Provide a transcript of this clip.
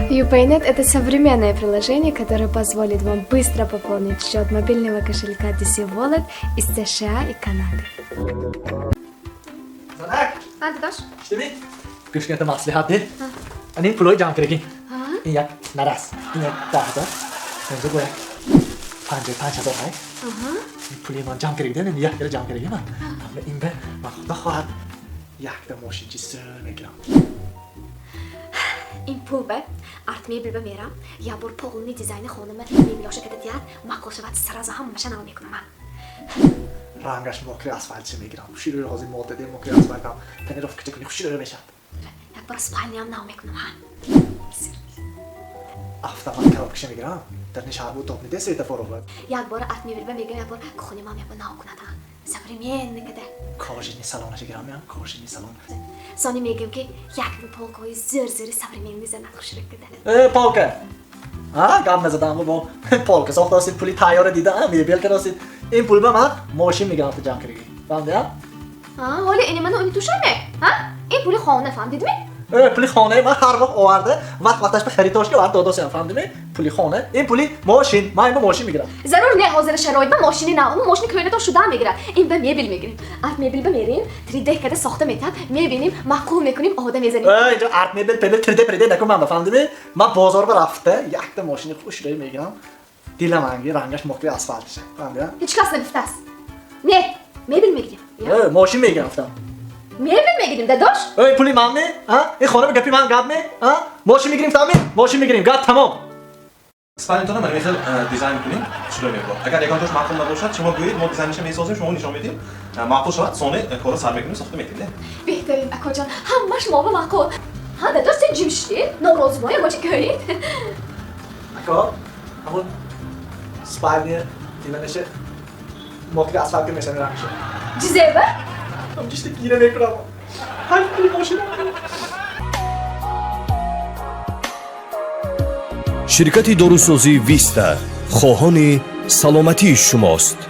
UPayNet – это современное приложение, которое позволит вам быстро пополнить счет мобильного кошелька DC Wallet из США и Канады. Занак! А, дадош? Шунидӣ? Гӯш кун, маслиҳат де. Ани пулои ҷамъ кардагӣ. Ин як нарас. Ин як 10 000. Инҷо бо як 55 000 ҳай. Ин пули ман ҷамъ кардагӣ, ин як кара ҷамъ кардагӣ ман. Аммо ин бе ман худо хоҳад якта мошинчи зӯр мегирам. Ин пул бе арт мебел ба мерам, як бор полный дизайни хонама мебелоша када диҳад, маъқул шавад, сразу ҳамаша нав мекунам. Рангаш мокрый асфальтчи мегирам. Хушрӯй ҳозир мода де мокрый асфальтам. Тонировка кунӣ, хушрӯй мешавад. Як бор спальня ам нав мекунам, ҳа. Автомат коробка ша мегирам. Дар ни шаҳр бу топ не светофор овад. Як бор арт мебел ба мегирам, як бор кухня мам як бор нав кунад, ҳа. Современный када. Кожаный салонаша гирам, я кожаный салон. Сони мегӯям, ки як полкаҳои зӯр зӯри современный занад, хушрӯй када. Э, полка. А, гап назадам бо полка сохтасид, пули тайёра дида, мебел кардасид. Ин пул ба ман мошин мегирам, ту ҷамъ кардагӣ. Фаҳмидӣ, а? Ҳоли ини ману ини тушаме, ҳа? Ин пули хона, фаҳмдидми? Э, пули хонаи ман ҳар вақт оварда, вақт вақташ ба харидорш ки оварда додосиям, фаҳмидӣ? Пули хона, ин пули мошин, ман ин ба мошин мегирам. Зарур не, ҳозира шароит ба мошини нав, мошини кӯҳнато шуда мегирад. Ин ба мебел мегирем. Арт мебел ба мерем, 3D када сохта метиҳад, мебинем, маъқул мекунем, ода мезанем. Э, инҷо арт мебел, пебел, 3D 3D накун ман, фаҳмидӣ? Ман бозор ба рафта, якта мошини хушрӯй мегирам. Дилам анги рангаш мокрый асфальтша. Фаҳмидӣ? Ҳеҷ кас нагуфтааст. Не, мебел мегирем. Э, мошин мегирам, гуфтам. Мебел мегирем, дадош. Эй, пули ман ме? А? Ин хона гапи ман гап ме? А? Мошин мегирем, фаҳмӣ? Мошин мегирем, гап тамом. Спальня тона ман мехел дизайн кунем, хушрӯй мебурад. Агар ягон ҷош маъқул набошад, шумо гӯед, мо дизайниша месозем, шумо нишон медиҳем. Маъқул шавад, соне корро сар мекунем, сохта метиҳем. Беҳтарин, акоҷон, ҳамаш мо ба маъқул. Ҳа, дадош, сен ҷим шудӣ? Норозӣ мо ягон чи гӯед. Ако, ҳамун спальня диванаша мокрый асфальт мешавад рангша. Ҷизеба? Ҳамчишта гира мекунам. Ҳай, пули мошинам. Ширкати дорусозии Виста хоҳони саломатии шумост.